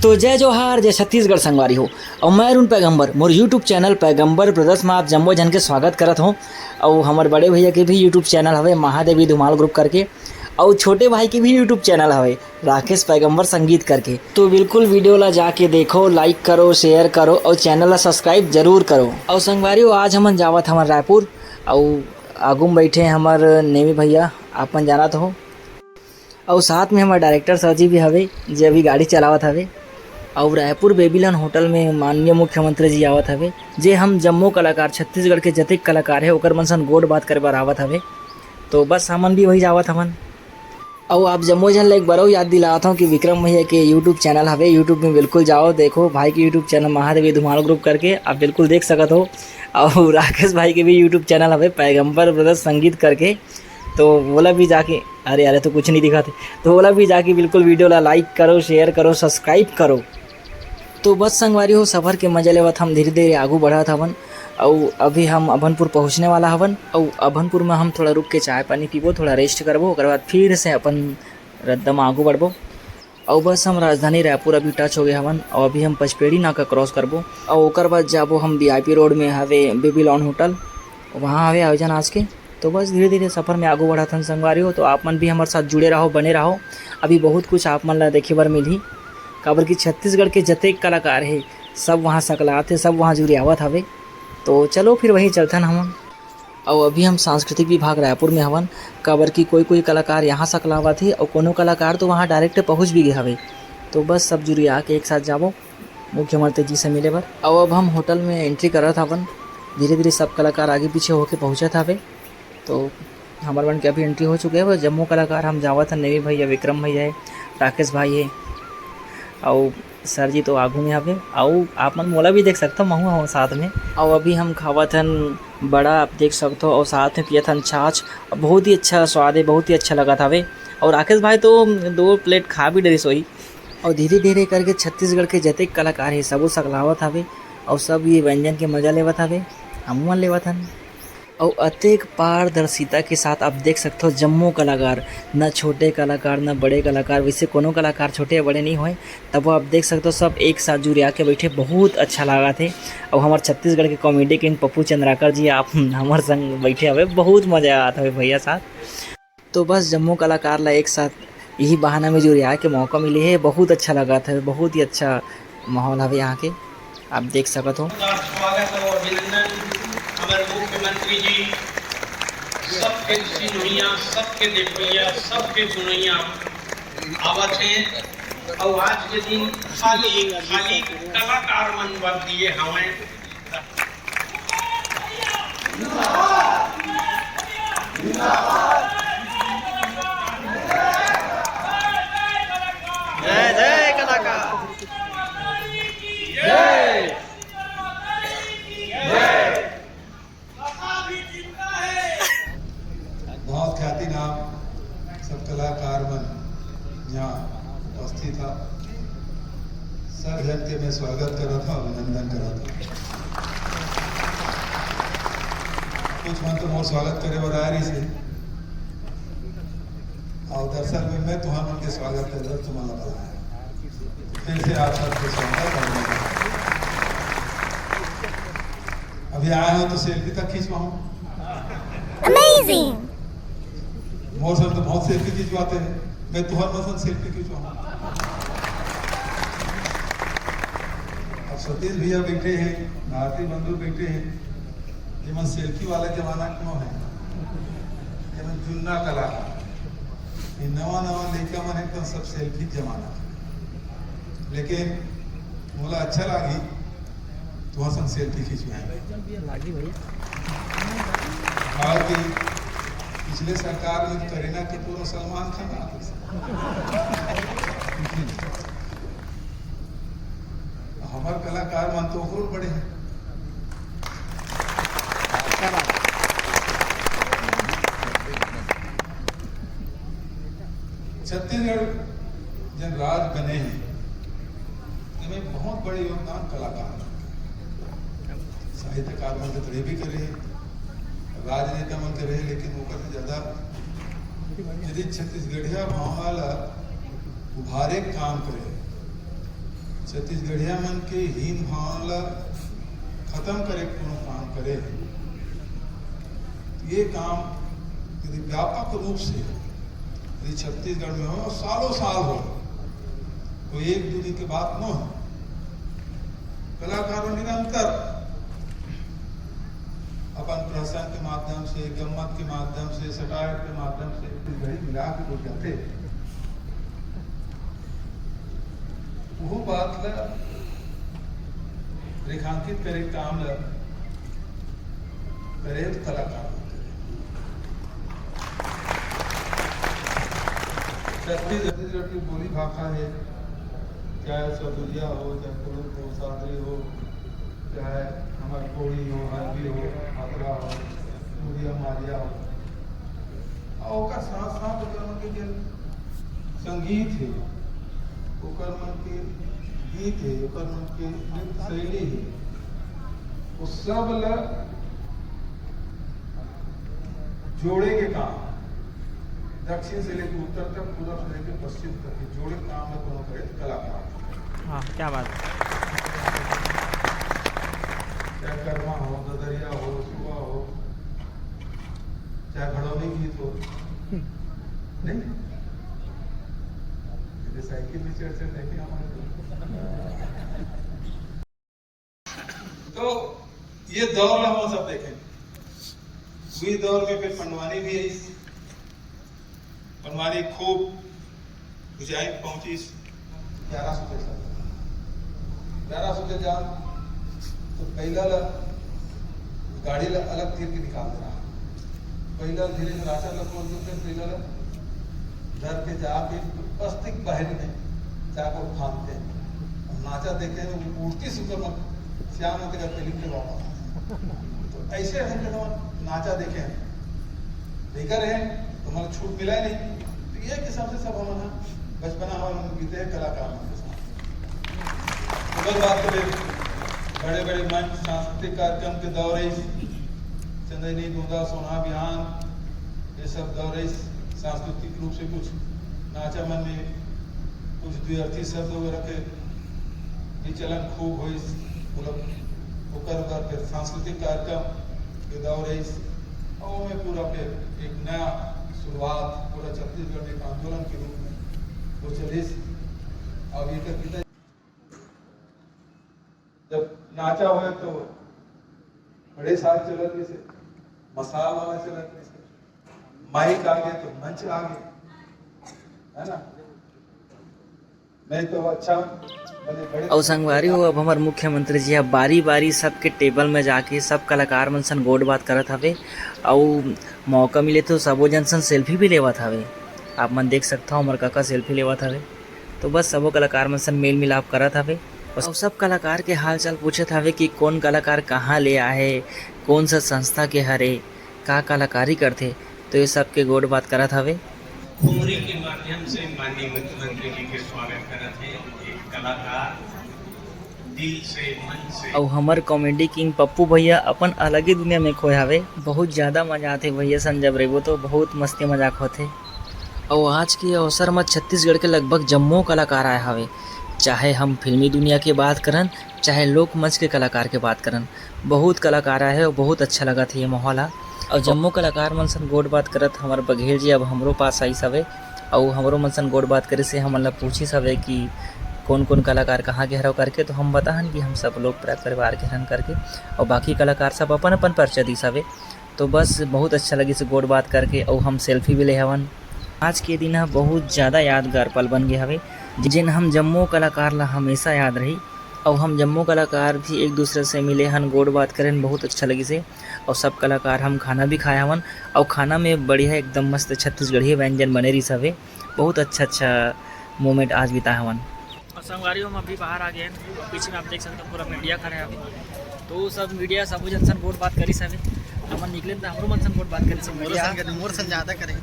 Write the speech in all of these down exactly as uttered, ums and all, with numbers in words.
तो जय जोहार, जय छत्तीसगढ़ संगवारी हो। अउ मैं अरुण पैगंबर, मोर YouTube चैनल पैगंबर ब्रदर्स में आप जम्मो झन के स्वागत करत हों। अउ हमर बड़े भैया के भी YouTube चैनल हवे महादेवी धुमाल ग्रुप करके, अउ छोटे भाई के भी YouTube चैनल हवे राकेश पैगंबर संगीत करके। तो बिल्कुल वीडियो ला जाके देखो, लाइक करो, शेयर करो अउ चैनल ला सब्सक्राइब जरूर करो। अउ संगवारी हो, आज हमन जावत हमन रायपुर, अउ आगू में बैठे हमर नेवी भैया, आपन जानत हो। अउ साथ में हमर डायरेक्टर सर जी भी हवे, जे अभी गाड़ी चलावत हवे। अउ रायपुर बेबीलोन होटल में माननीय मुख्यमंत्री जी आवत हवे, जे हम जम्मो कलाकार, छत्तीसगढ़ के जतेक कलाकार हे, ओकर मन सन गोठ बात करे बर आवत हवे। तो बस हमन भी वही जावत हवन। अउ आप जम्मो झन ला एक बार अउ याद दिलावत हूँ कि विक्रम भैया के YouTube चैनल हवे, YouTube में बिल्कुल जाओ, देखो भाई के YouTube channel Mahadevi Dhumal group करके आप बिल्कुल देख सकत हो। अउ राकेश भाई के भी YouTube चैनल हवे पैगंबर ब्रदर्स संगीत करके, तो वोला भी जाके, अरे, अरे, तो कुछ नहीं दिखाते, तो वोला भी जाके बिल्कुल वीडियो ला लाइक करो, शेयर करो, सब्सक्राइब करो। तो बस संगवारी हो, सफर के मजा लेवत हम धीरे-धीरे आगू बढ़त हवन। अउ अभी हम अभनपुर पहुँचने वाला हवन। अउ अभनपुर में हम थोड़ा रुक के चाय पानी पीबो, थोड़ा रेस्ट करबो, ओकर बाद फिर से अपन रद्दा में आगू बढ़बो। अउ बस हम राजधानी रायपुर अभी टच हो गए हवन। अउ अभी हम पचपेड़ी नाका क्रॉस करबो। अउ ओकर बाद जाबो हम VIP रोड में हवे बेबीलोन होटल, वहाँ हवे आयोजन आज के। तो बस धीरे-धीरे सफर में आगू बढ़त हन संगवारी हो, तो आप मन भी हमर साथ जुड़े रहो, बने रहो। अभी बहुत कुछ आप मन ला देखे बर मिलही, काबर कि छत्तीसगढ़ के जतेक कलाकार हे, सब वहाँ सकलात हे, सब वहाँ जुरियावत हवे। तो चलो फिर वहीं चलथन हमन। अउ अभी हम सांस्कृतिक विभाग रायपुर में हवन, काबर कि कोई-कोई कलाकार यहाँ सकलावत हे अउ कोनो कलाकार तो वहाँ डायरेक्ट पहुँच भी गए हवे। तो बस सब जुरिया के एक साथ जाबो मुख्यमंत्री जी से मिले बर। अउ अब हम होटल में एंट्री करत हवन, धीरे-धीरे सब कलाकार आगे पीछे होके पहुँचत हवे। तो हमर मन के अभी एंट्री हो चुके हे। जम्मो कलाकार हम जावत हन, नेवी भैया, विक्रम भैया हे, राकेश भाई हे, अउ सर जी तो आगू में हवे, अउ आप मन मोला भी देख सकथव, महू हवं साथ में। अउ अभी हम खावत हन बड़ा, आप देख सकथव, अउ साथ में पियत हन छाछ। बहुत ही अच्छा स्वाद हे, बहुत ही अच्छा लगत हवे। अउ राकेश भाई तो दो प्लेट खा भी डरिस होही। अउ धीरे-धीरे करके छत्तीसगढ़ के जतेक कलाकार हे, सबो सकलावत हवे, अउ सब ये व्यंजन के मजा लेवत हवे। हमू मन लेवत हन। अउ अतेक पारदर्शिता के साथ आप देख सकथव, जम्मो कलाकार, न छोटे कलाकार, न बड़े कलाकार, वैसे कोनो कलाकार छोटे या बड़े नहीं होय, तबो आप देख सकथव, सब एक साथ जुरिया के बैठे, बहुत अच्छा लागत हे। अउ हमर छत्तीसगढ़ के comedy king पप्पू चंद्राकर जी आप हमर संग बैठे हवे, बहुत मजा आत हवे भैया साथ। तो बस जम्मो कलाकार ला एक साथ यही बहाना में जुरियाए के मौका मिले हे, बहुत अच्छा लगत हे, बहुत ही अच्छा माहौल हवे यहाँ के, आप देख सकत हो। स्वागत और अभिनंदन हमर मुख्यमंत्री जी, सबके सिनोइया, सबके देखोइया, सबके सुनोइया आवत हे। और आज के दिन खाली, खाली कलाकार मन बर दिए हवय। जय जय कलाकार। बहुत ख्याति नाम सब कलाकार मन यहाँ उपस्थित हा। सब जन के मैं स्वागत करत हूँ, अभिनंदन करत हूँ। कुछ मन तो मोर स्वागत करे बर आए रहिस हे, और दरअसल में मैं तुम्हार मन के स्वागत करे बर तुम्हार ला बुलाए हूँ। फिर से आप सबके स्वागत, अभिनंदन। अभी आए हो तो सेल्फी तक खिंचवाऊं। Amazing। मोर संग तो बहुत सेल्फी खिंचवाते हैं, मैं तुहर मन संग सेल्फी खिंचवाऊं। अब सतीश भैया बैठे हैं, भारती बंधु बैठे हैं, ये मन सेल्फी वाला जमाना क्यों है? ये मन जुन्ना कला है, ये नवा नवा लड़का मन एकदम सब सेल्फी जमाना है। लेकिन मोला अच्छा लागी, तुहर संग सेल्फी खिंचवाए। और कि पिछले सरकार में करीना कपूर और सलमान खान आते थे। हमार कलाकार मन तो और बड़े हैं। छत्तीसगढ़ जन राज बने हैं, एमे बहुत बड़े योगदान कलाकार मन के। साहित्यकार मन के तो रहिबे करे, राजनेता मन के रहे, लेकिन ओकर से ज्यादा यदि छत्तीसगढ़िया भावना ला उभारे के काम करे, छत्तीसगढ़िया मन के हीन भावना ला खत्म करे के कोनो काम करे, ये काम यदि व्यापक रूप से यदि छत्तीसगढ़ में हो, सालों साल हो, कोई एक दो दिन के बात न हो, कलाकार निरंतर अपन प्रहसन के माध्यम से, गम्मत के माध्यम से, सटायर के माध्यम से घड़ी मिला के बोल जाते। वो बात ला रेखांकित करे काम ला करे तो कलाकार होते। छत्तीसगढ़ की बोली भाखा है, चाहे सरगुजिया हो, चाहे कुड़ुख हो, सादरी हो, चाहे हमारे कोड़ी हो, हरबी हो, हाथरा हो, मुरिया मारिया हो, और ओकर साथ साथ ओकर मन के जे संगीत है, ओकर मन के गीत है, ओकर मन के नृत्य शैली है, वो सब ल जोड़े के काम, दक्षिण से लेकर उत्तर तक, पूरब से लेकर पश्चिम तक के जोड़े के काम में कोनो करे तो कलाकार। हाँ, क्या बात। चाहे कर्मा हो, ददरिया हो, सुआ हो, चाहे भड़ौनी गीत हो, नहीं? ये साइकिल में चढ़ चढ़ देखे हमारे लोग। तो ये दौर ला हम सब देखें। वही दौर में फिर पंडवानी भी आई। पंडवानी खूब ऊंचाई पहुंची। ग्यारह सौ के साल, ग्यारह सौ के जान तो पहला ला गाड़ी ला अलग तीर के निकाल देना। पहला धीरे से राजा लोग बोल देते हैं, पहला ला घर के जाके बस्ती के बाहर में जाकर फांदते हैं। और नाचा देखे हैं, वो मूर्ति से ऊपर मत, श्याम होते का तेलिंग के बाबा। तो ऐसे हम लोग नाचा देखे हैं, लेकर रहे, तो हमारा छूट मिला ही नहीं। तो ये किस्म से सब हम ना बचपना हमारे बीते हैं कलाकार मन के साथ। तो बस बात करें, बड़े बड़े मंच, सांस्कृतिक कार्यक्रम के दौर है, चंदैनी, दूंदा, सोना, बिहान, ये सब दौर है। सांस्कृतिक रूप से कुछ नाचा मन में कुछ द्व्यर्थी शब्द वगैरह के भी चलन खूब होइस। मतलब ओकर बाद फिर सांस्कृतिक कार्यक्रम के दौर रहिस, और ओमे पूरा फिर एक नया शुरुआत पूरा छत्तीसगढ़ में एक आंदोलन के रूप में वो चलिस। अब ये तक जब नाचा होय तो बड़े साज चलत रहिसे, मसाल वाला चलत रहिसे, माइक आगे तो मंच आगे, है ना? नहीं तो अच्छा बने बड़े अउ संगवारी हो, अब हमर मुख्यमंत्री जी ह बारी-बारी सबके टेबल में जाके सब कलाकार मन सन गोठ बात करत हवे, अउ मौका मिले तो सबो जन सन सेल्फी भी लेवत हवे। आप मन देख सकथव, हमर कका सेल्फी लेवत हवे। तो बस सबो कलाकार मन सन मेल मिलाप करत हवे। अउ सब कलाकार के हाल चाल पूछत हवे कि कोन कलाकार कहाँ ले आहे, कोन सा संस्था के हरे, का कलाकारी करथे, तो ये सब के गोठ बात करत हवे। ठुमरी के माध्यम से माननीय मुख्यमंत्री जी के स्वागत करत हे एक कलाकार दिल से, मन से। अउ हमर comedy king पप्पू भैया अपन अलगे दुनिया में खोए हवे। बहुत ज्यादा मजा आथे भैया सन जब रहिबो तो बहुत मस्ती मजाक होथे। अउ आज के अवसर म छत्तीसगढ़ के लगभग जम्मो कलाकार आए हवे, चाहे हम फिल्मी दुनिया के बात करन, चाहे लोकमंच के कलाकार के बात करन, बहुत कलाकार आए हे अउ बहुत अच्छा लगत हे ये माहौल ह। अउ जम्मो कलाकार मन सन गोठ बात करत हमर बघेल जी अब हमरो पास आइस हवे, अउ हमरो मन सन गोठ बात करिस हे, हमन ल पूछिस हवे कि कोन-कोन कलाकार कहाँ के हरव करके, तो हम बताहन कि हम सब लोक प्रिय परिवार के हरन करके, अउ बाकी कलाकार सब अपन-अपन परिचय दिस हवे। तो बस बहुत अच्छा लगिस गोठ बात करके, अउ हम सेल्फी भी ले हवन। आज के दिन ह बहुत ज्यादा यादगार पल बन गे हवे, जेन हम जम्मो कलाकार ल हमेशा याद रही। अउ हम जम्मो कलाकार भी एक दूसरे से मिले हन, गोठ बात करेन, बहुत अच्छा लगिस हे। अउ सब कलाकार हम खाना भी खाए हवन, अउ खाना में बढ़िया एकदम मस्त छत्तीसगढ़ी व्यंजन बने रिहिस हवे। बहुत अच्छा-अच्छा moment आज बिताए हवन। अउ संगवारी हो, हम अभी बाहर आ गए हन। पीछे में आप देख सकते हो पूरा मीडिया खड़ा है अभी। तो सब मीडिया सबो जन सन गोठ बात करिस हवे। हमन निकले त हमरो मन सन गोठ बात करिस हवे मोरो मीडिया। सन, मोर सन ज्यादा करे।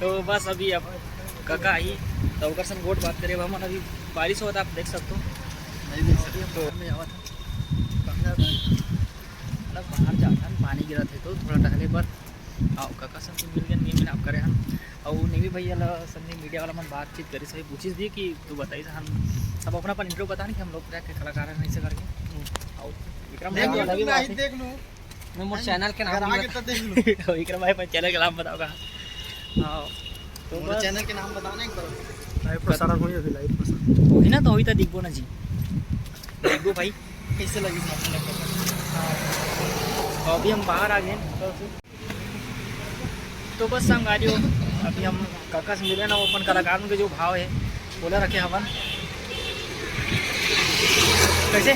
तो बस अभी अब कका आही, तो ओकर सन गोठ बात करे। अब हमन अभी बारिश होत, आप देख सकते हो। नहीं देख सकते, तो घर में आवत है। कहाँ जाता है? मतलब बाहर जाता है, पानी गिरत है तो थोड़ा टहले बर। आओ, कका सन से मिल गए, मिल मिलाप करे हम। अउ नेवी भैया ला सन्नी मीडिया वाला मन बातचीत करिस हे, पूछिस भी कि तू बताइस, हम सब अपन अपन इंटरव्यू बता रहे कि हम लोग क्या क्या कलाकार हैं, ऐसे करके। अउ विक्रम देख भैया लो, वाला भी तुमने बात आज है। देख लो, मैं मोर चैनल के नाम अगर नहीं आगे बता- तो देख लो। विक्रम भाई अपन चैनल का नाम बताओगा। हाँ, तो मोर बस चैनल के नाम बताओ ना एक बार। लाइव प्रसारण होई, अभी लाइव प्रसारण। वही ना, तो वही तो दिखबो ना जी, दिखबो भाई। कैसे लगी आपको? तो अभी हम बाहर आ गए। तो बस संगवारी हो, अभी हम काका से मिले ना, वो अपन कलाकार मन के जो भाव है, बोला रखे हवन। कैसे?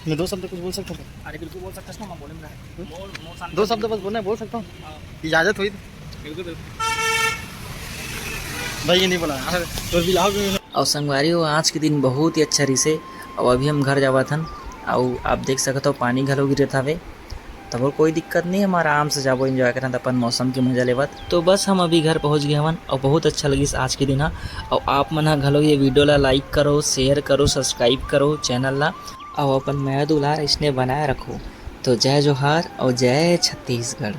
मैं दो शब्द कुछ बोल सकता हूँ? अरे बिल्कुल बोल सकता हूँ ना, बोले ना। मोर, मोर सामने दो शब्द बस बोलना है, बोल सकता हूँ? हाँ। इजाजत हुई तो? बिल्कुल, बिल्कुल। भाई, ये नहीं बोला यार, तो भी लाओ। और संगवारी हो, आज के दिन बहुत ही अच्छा रिसे। और अभी हम घर जावत हन, और आप देख सकत हो पानी घलो गिरत हवे, तब कोई दिक्कत नहीं, हम आराम से जाबो, एंजॉय करत अपन मौसम के मजा लेवत। तो बस हम अभी घर पहुंच गए हवन, और बहुत अच्छा लगिस आज के दिन हा। और आप मन हा घलो ये वीडियो ला लाइक करो, शेयर करो, सब्सक्राइब करो चैनल ला, और अपन मया दुलार इसने बनाए रखो। तो जय जोहार और जय छत्तीसगढ़।